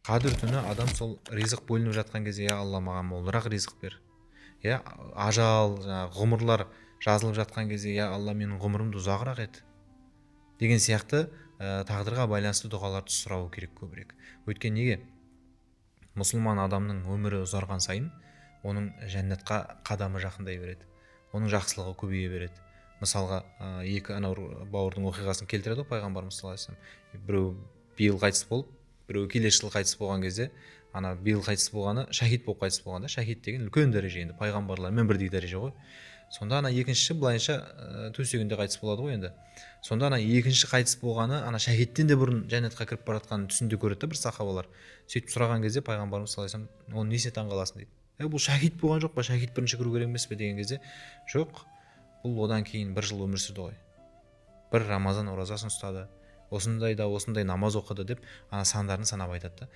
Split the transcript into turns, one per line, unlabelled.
Қадір түні адам сол ризық бөлініп жатқан кезде: «Я Алла, маған молырақ ризық бер», иә, ажал, жаңағы ғұмырлар жазылып жатқан кезде: «Я Алла, менің ғұмырымды ұзағырақ ет», — деген сияқты тағдырға байланысты дұғаларды сұрау керек көбірек. Өйткені неге? Мұсылман адамның өмірі ұзарған сайын, оның жәннатқа қадамы жақындай береді, оның жақсылығы көбейе береді. Мысалға, екі анау бауырдың оқиғасын келтіреді ғой пайғамбарымыз саллаллаху алейхи вассалам. Біреу биыл қайтыс болып, біреу келесі жылы қайтыс болған кезде, ана биыл қайтыс болғаны шахид болып қайтыс болған да. Шахид деген үлкен дәреже енді, пайғамбарлармен бірдей дәреже ғой. Сонда ана екіншісі былайынша төсегінде қайтыс болады ғой енді. Сонда ана екінші қайтыс болғаны ана шахидтен де бұрын жәннатқа кіріп бара жатқанын түсінде көреді да бір сахабалар. Сөйтіп сұраған кезде пайғамбарымыз саллаллаху алейхи вассалам: «Оны несіне таңқаласың?» — дейді. «Е, бұл шахид болған жоқ па? Шахид бірінші кіру керек емес пе?» — деген кезде: «Жоқ, бұл одан кейін бір жыл өмір сүрді ғой, бір рамазан оразасын ұстады, осындай да осындай намаз оқыды», — деп ана сандарын санап айтады да.